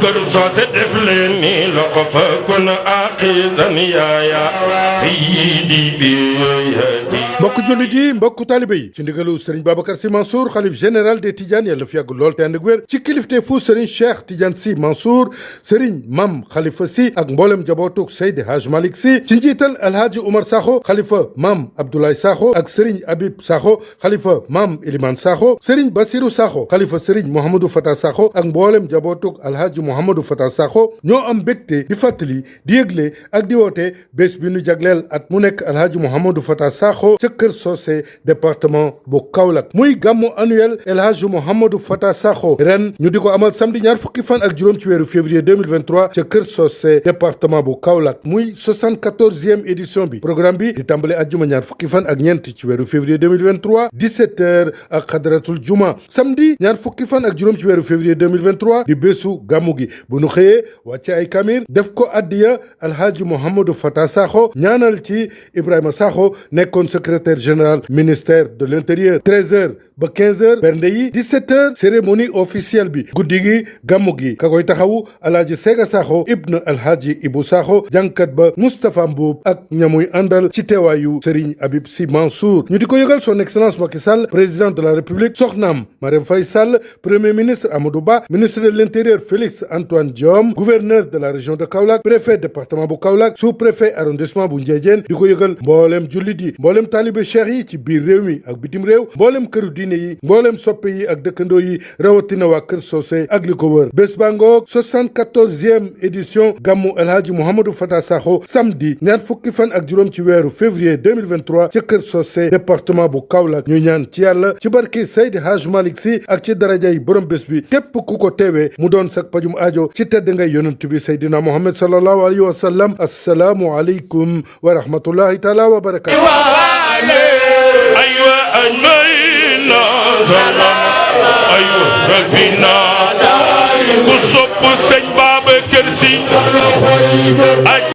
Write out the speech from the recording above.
kër soose def leen ni loxo fa kun aqizan yaaya sayyidi bi yadi. mbokk jullit yi mbokk taalibe yi ci ndigalu Serigne Babacar Sy Mansour xalif général des Tidianes yàlla fi yàgg lool te ànd ak wér ci kilifteefu Serigne Cheikh Tidiane Sy Mansour Serigne Mame Khalifa Sy ak mboolem jabootug Seydi Hadj Malick Sy ci njiital Alhaji Oumar Sakho xalifa Mame Abdoulaye Sakho ak Serigne Habib Sakho xalifa Mame Elimane Sakho Serigne Bassirou Sakho xalifa Serigne Mouhamadou Fata Sakho ak mboolem jabootug Alhaji Mouhamadou Fata Sakho ñoo am mbégte di fàttali di yëgle ak di woote bés bi nu jagleel at mu nekk Alhaji Mouhamadou Fata Sakho ca Kër Socé département bu Kaolack muy gàmmu annuel El Hadji Mouhamadou Fata Sakho ren ñu di ko amal samedi ñaar fukki fan ak juróom ci weeru février 2023 ca Kër Socé département bu Kaolack muy 74e édition bi programme bi di tàmbale ajjuma ñaar fukki fan ak ñeent ci weeru février 2023 17h ak xadratul juma samedi ñaar fukki fan ak juróom ci weeru février 2023 di bésu gàmmu gi bu nu xëyee wàcce ay kamir def ko addiya El Hadji Mouhamadou Fata Sakho ñaanal ci Ibrahima Sakho nekkoon secrétaire général ministère de l'intérieur 13h ba 15h bernde yi 17h cérémonie officielle bi guddi gi gàmmu gi ka koy taxawu Alhaji Sega Sakho ibn Alhaji Ibou Sakho jàngkat ba Moustapha Mboub ak ñamuy àndal ci teewaayu Serigne Habib Sy Mansour ñu di ko yëgal son excellence Macky Sall président de la République soxnaam Marème Faye Sall premier ministre Amadou Ba ministre de l'intérieur Félix Antoine Diome gouverneur de la région de Kaolack préfet département bu Kaolack sous-préfet arrondissement bu Ndiédiène di ko yëgal mboolem jullit yi mboolem taalibe cheikh yi ci biir réew mi ak bitim réew mboolem këru diine yi mboolem soppe yi ak dëkkandoo yi rawatina waa Kër Socé ak li ko wër bés ba ngoog 74e édition gàmmu El Hadji Mouhamadou Fata Sakho samedi ñaar fukki fan ak juróom ci weeru février 2023 ca Kër Socé département bu Kaolack ñu ñaan ci yàlla ci barki Seydi Hadj Malick Sy ak ci darajay borom bés bi képp ku ko teewee mu doon sak pajum aajo ci tedd ngay yonent bi Seydina Mohamed sallallahu alayhi wa sallam assalaamu aleykum wa rahmatullahi taala wa barakatuh أيوة أجمعنا سلام أيوة ربنا كسب سن باب كرسي